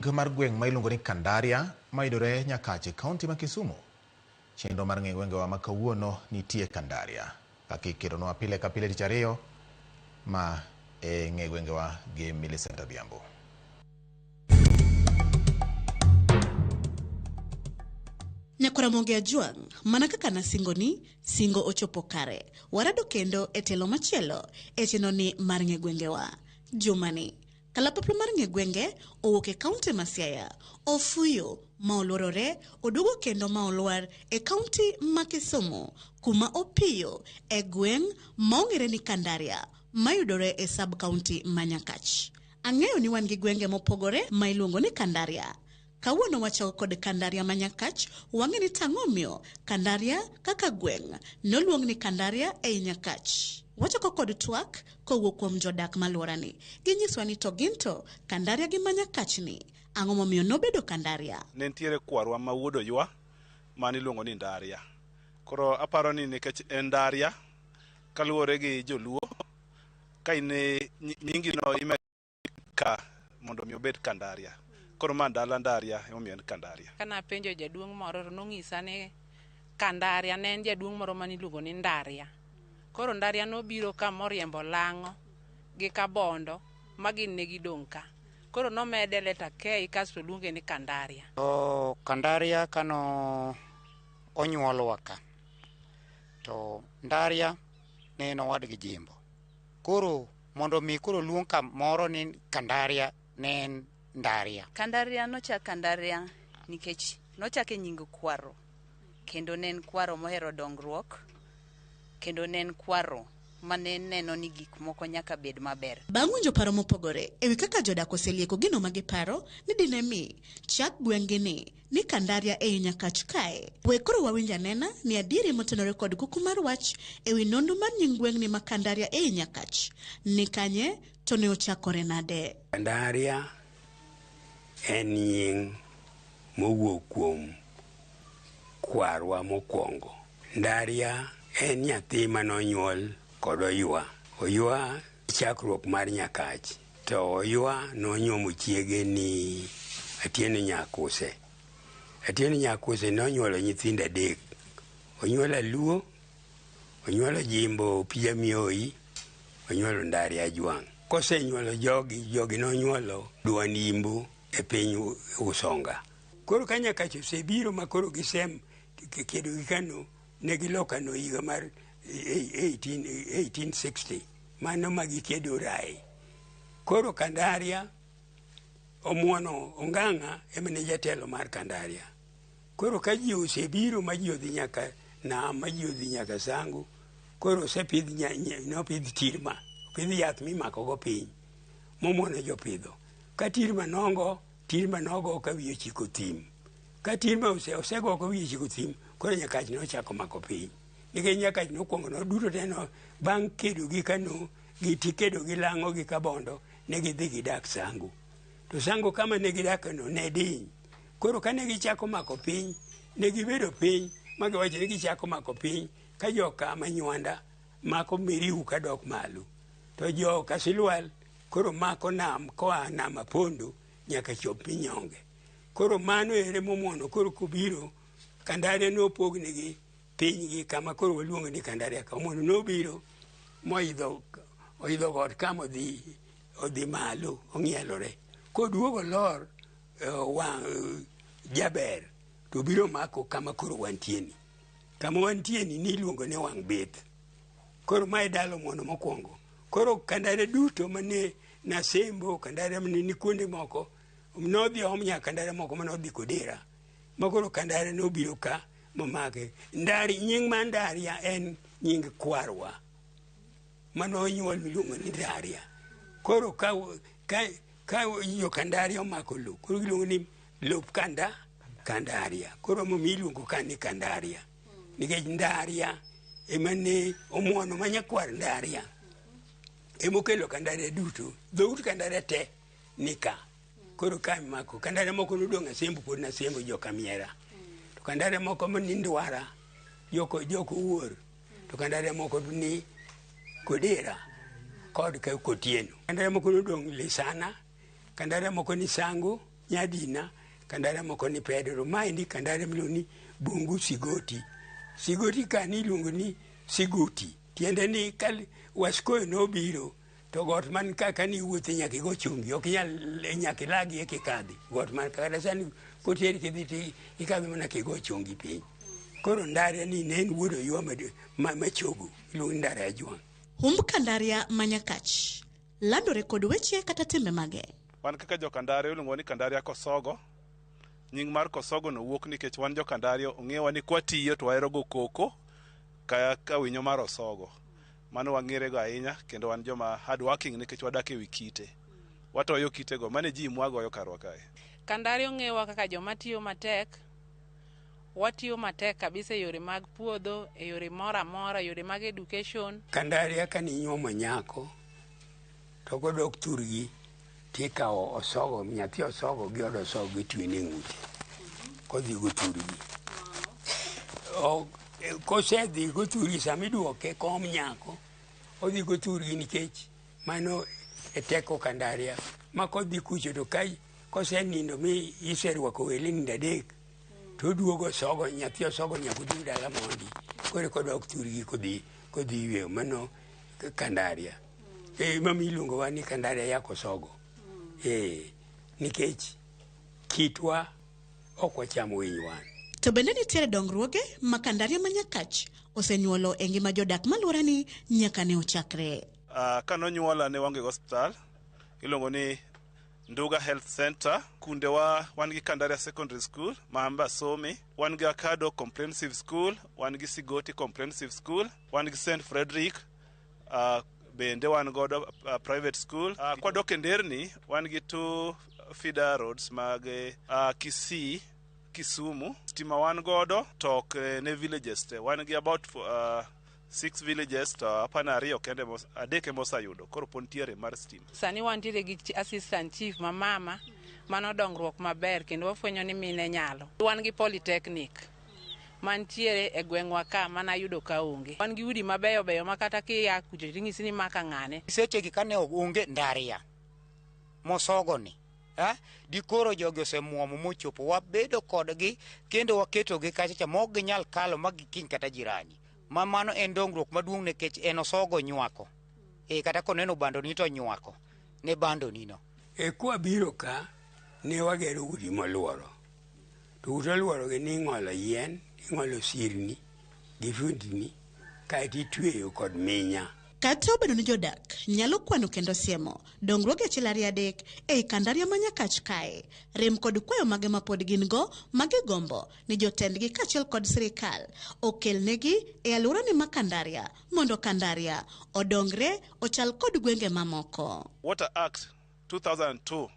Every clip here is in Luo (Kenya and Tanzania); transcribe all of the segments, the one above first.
Mar gweng' ma iluongo ni Kandaria mayudore Nyakach e kaunti ma Kisumu. Chenro mar ng'e gwengewa ma kawuono nitie Kandaria. Kaka ikelonwa pile ka pile tich ariyo ma e ng'e gwengewa gi Millicent Adhiambo. Nyakwaramogi Ajwang', mana kaka nasingoni, singo ochopo kare. Warado kendo e telo machielo e chenro ni mar ng'e gwengewa. Jumani, kalapapla mar ng'e gwenge owuok e kaunti ma Siaya. Ofuyo ma oluorore oduogo kendo ma olwar e kaunti ma Kisumu kuma opiyo e gweng' ma ong'ere ni Kandaria mayudore e sub kaunti ma Nyakach. Ang'eyo ni wan gi gwenge mopogore ma iluongo ni Kandaria. Kawuono wachako kod Kandaria ma Nyakach, wang'e ni tang'o omiyo Kandaria kaka gweng' noluong ni Kandaria ei Nyakach. Wachako kod twak kowuok kuom jodak maluorani. Ginyiswa ni to gin to Kandaria gi ma Nyakach ni ang'o momiyo nobedo Kandaria? Ne nitiere kwarwa ma wuod Oywa mane iluongo ni Ndaria. Koro aparo ni nikech en Ndaria kaluwore gi joluo ka in nyingi no imedo ka mondo mi obed Kandaria. Koro ma dala Ndaria emomiyo en Kandaria. Kana apenjo jaduong' moro to nonyisa ni Kandaria ne en jaduong' moro mane iluongo ni Ndaria. Koro Ndaria nobiro ka moriembo Lang'o gi Kabondo ma gin ne gidong' ka. Koro nomede letter K kasto oluonge ni Kandaria. To Kandaria kano onyuolwa ka to Ndaria ne en owadgi Jimbo. Koro mondo mi koro luong kamoro ni Kandaria ne en Ndaria. Kandaria nochak Kandaria nikech nochake nying kwaro kendo ne en kwaro mohero dongruok kendo ne en kwaro mane neno ni gik moko nyaka bed maber. Bang' winjo paro mopogore ewi kaka jodak oselieko gino ma giparo ni dine mi chak gweng'gi ni ni Kandaria ei Nyakach kae. We koro wawinj anena ni adieri motenore kod kuku mar wach ewi nonro mar nying gweng'ni ma Kandaria ei Nyakach ni kanye to ne ochakore nade. Kandaria en nying mowuok kuom kwarwa mokwongo. Ndaria en nyathi manonyuol kod Oywa. Oywa chakruok mar Nyakach. To Oywa nonyuomo chiege ni Atieno Nyakuse. Atieno Nyakuse nonyuolo nyithindo adek. Onyuolo Aluo, onyuolo Jimbo Opija Mioi, onyuolo Ndaria Ajwang'. Kosenyuolo jogi, jogi nonyuolo Duan Imbo e piny Usonga. Koro ka Nyakach osebiro ma koro gisem kedo gi Kano, ne gilo Kano higa mar 1860. Mano ma gikedo Rai. Koro Kandaria omuono Ongang'a ema ne jatelo mar Kandaria. Koro ka ji osebiro ma ji odhi nyaka nam, ma ji odhi nyaka Sango, koro osepidh nopidh tirma, opidh yath mimako go piny, momuono jopidho. Ka tirma nongo, tirma nogo ka wiye ochiko thim. Ka tirma osego ka wiye ochiko thim, koro Nyakach nochako mako piny. Nikech Nyakach nokwongo no duto te no bang' kedo gi Kano, gi kedo gi Lang'o gi Kabondo, ne gidhi gidak Sango. To Sango kama ne gidake no ne diny. Koro kane gichako mako piny, ne gibedo piny ma giwacho ni gichako mako piny ka joka Manywanda mako Miriu kadok malo. To joka Silwal koro mako nam koa nam Apondo nyaka chop Minyonge. Koro mano ere momuono koro kobiro Kandaria nopognigi pinygi kama koro waluongo ni Kandaria ka. Omuono nobiro moidho oidho got kama odhi odhi malo ong'ielore. Koduogo lor wang' jaber to biro mako kama koro wantie ni. Kama wantie ni niluongo ni wang' bith. Koro mae dalo mono mokwongo. Koro Kandaria duto mane Nasembo, Kandaria mane ni kuonde moko, nodhi om nyaka Kandaria moko mane odhi Kodera. Ma koro Kandaria nobiro ka momake. Ndari, nying mar Ndaria en nying kwarwa manonyuol miluongo ni Ndaria. Koro ka jo Kandaria omako lo, koro giluongo ni lop Kandaria. Koro emomiyo iluongo ka ni Kandaria. Nikech Ndaria ema ne omuono ma nyakwar Ndaria emokelo Kandaria duto. Dhout Kandaria te ni ka. Koro ka mako Kandaria moko nodong' Asembo pod Nasembo joka Miera. To Kandaria moko ni Ndwara joko Wuor. To Kandaria moko ni Kodera kod Kotieno. Kandaria moko nodong' Lisana, Kandaria moko ni Sango. Nyadina, Kandaria moko ni Pedro. Maendi Kandaria miluongo ni Bungu Sigoti. Sigoti ka niluongo ni Siguti. Tiende ni ka Waskoyo nobiro to got man ka ka niwuothe nyaka igo chongi, ok inyal nyaka ilagi eka ikadhi. Got man ka kata sani koteri kidhi to ikadho mana kigo chongi piny. Koro Ndaria ni ne en wuod Oywa machogo, iluongo ni Ndaria Ajwang'. Humb Kandaria ma Nyakach landore kod weche kata timbe mage. Wan kaka jo-Kandaria iluongo ni Kandaria Kosogo. Nying mar Kosogo no wuok nikech wan jo-Kandaria ong'ewa ni kwatiyo to wahero go koko ka winyo mar osogo. Mano wang'ere go ahinya kendo wan joma hard working nikech wadak ewi kite. Watoyo kitego, mano e ji mwagoyo karwa kae. Kandaria ong'ewa kaka joma tiyo matek. Watiyo matek kabisa e yore mag puodho, e yore moro amora, yore mag education. Kandaria ka ninyuomo nyako to kodok thurgi tikawo osogo, nyathi osogo gi od osogo itwene e ng'ute kodhi go thurgi. Kosedhi go thurgi sama iduoke kom nyako odhi go thurgi nikech mano e teko Kandaria ma kodhi kucho to ka kosenindo mi iserwako wele nindo adek to oduogo osogo nyathi osogo nyaka oduog dala mondi koro eka odok thurgi kodhi yweyo mano Kandaria. Emomiyo iluongowa ni Kandaria ya Kosogo. Nikech kitwa ok wacham winy wan. To bende nitiere dongruoge ma Kandaria ma Nyakach osenyuolo e ngima jodak maluorani nyaka ne ochakre. Ka nonyuola ne waonge gi osiptal iluongo ni Nduga Health Center. Kundewa wan gi Kandaria Secondary School ma an be asome, wan gi Akado Comprehensive School, wan gi Sigoti Comprehensive School, wan gi St Frederick bende wan godo private school. Kwadok e nderni wan gi 2 feeder roads mag Kisii, Kisumu. Stima wan godo to ok ne villages te. Wan gi about 6 villages to apana ariyo kende adek ema oseyudo. Koro pod nitiere mar stima. Sani wantiere gi assistant chief ma mama, mano dongruok maber kendo wafwenyo ni mine nyalo. Wan gi polytechnic mantiere e gweng'wa ka mana yudo ka onge. Wan gi udi mabeyo beyo ma kata kia kucho ting'isi ni maka ng'ane. Sechegi kane onge Ndaria mosogoni, dikoro jogi osemuomo mochopo, wabedo kodgi kendo waketogi kacha cha mok ginyal kalo ma gikiny kata jirani. Ma mano en dongruok maduong' nikech en osogo nywako. Kata koneno bandoni to nywako ne bandoni no. Kwabiro ka ne wagero udi moluoro. To ute oluorogi ni ing'olo yien, ing'olo sirni gi fundni kaeto itweyo kod minya. Kata obedo ni jodak nyalo kwano kendo siemo dongruoge achiel ariyo adek ei Kandaria ma Nyakach kae, rem kod kwayo mage ma pod gin go magigombo ni jotendgi kaachiel kod sirikal okelnegi e alworani ma Kandaria mondo Kandaria odongre ochal kod gwenge mamoko. Water Act 2002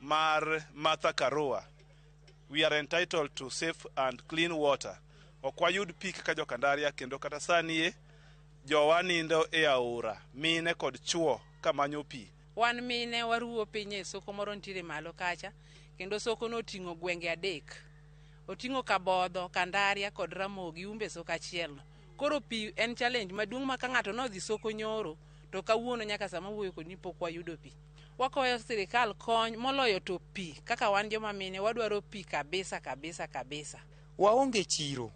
mar Martha Karua, we are entitled to safe and clean water. Ok wayud pi kaka jo Kandaria kendo kata sani jowa nindo e aora, mine kod chuo kamanyo pi. Wan mine waruwo piny e soko moro nitiere malo kacha, kendo soko no oting'o gwenge adek. Oting'o Kabodho, Kandaria kod Ramogi Umbe soko achiel no. Koro pi en challenge maduong' ma ka ng'ato nodhi soko nyoro, to kawuono nyaka sama wuoyo kodi pok wayudo pi. Wakwayo sirikal kony moloyo to pi, kaka wan joma mine wadwaro pi kabisa kabisa kabisa. Waonge chiro.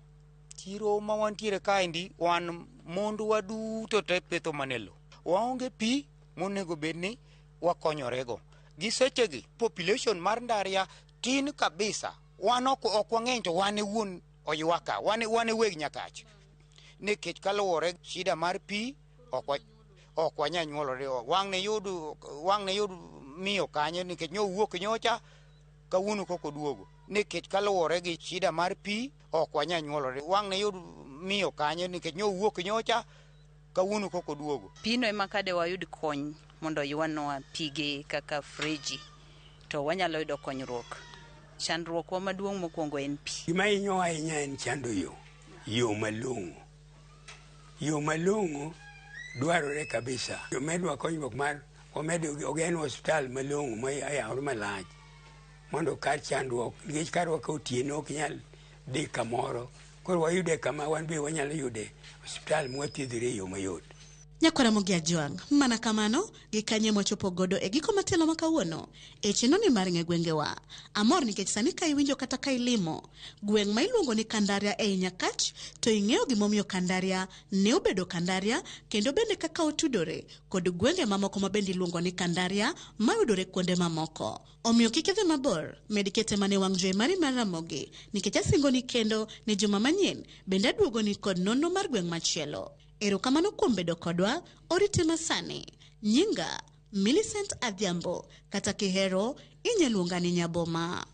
Chiro ma wantiere kaendi wan mondwa duto te petho mana e lo. Waonge pi monego bed ni wakonyorego. Gi sechegi population mar Ndaria tin kabisa. Wan ok wang'eny to wan e wuon oywaka, wan e weg Nyakach. Nikech kaluwore shida mar pi ok wanyal nyuolore. Wang' ne yud miyo kanyo nikech nyowuok nyocha kawuono kok oduogo. Nikech kaluwore gi shida mar pi ok wanyal nyuolore. Wang' ne yud miyo kanyo nikech nyowuok nyocha kawuono kok oduogo. Pino ema kade wayud kony mondo ywanwa pige kaka friji to wanyalo yudo konyruok. Chandruokwa maduong' mokwongo en pi. Gima hinyowa ahinya en chando yo, yo malong'o. Yo malong'o dwarore kabisa. Omedwa konyruok mar omed ogenwa osiptal malong'o ma oyawore malach mondo kar chandruok nikech karwa ka otieno ok nyal dhi kamoro. Koro wayude kama wan be wanyalo yude osiptal mwathiedhore e yo mayot. Nyakwara Mogi Ajwang', mana kamano, gi kanye mwachopo godo e giko matelo ma kawuono e chenro ni mar ng'e gwengewa. Amor nikech sani ka iwinjo kata ka ilimo gweng' ma iluongo ni Kandaria ei Nyakach, to ing'eyo gimomiyo Kandaria ne obedo Kandaria kendo bende kaka otudore kod gwenge mamoko ma bende iluongo ni Kandaria mayudore kuonde mamoko. Omiyo kik idhi mabor, med kete mana e wang' jowi mari mar Ramogi nikech asingoni kendo ni juma manyien bende aduogoni kod nonro mar gweng' machielo. Erokamano kuom bedo kodwa, orite masani. Nyinga Millicent Adhiambo, kata kihero inya luonga ni Nyaboma.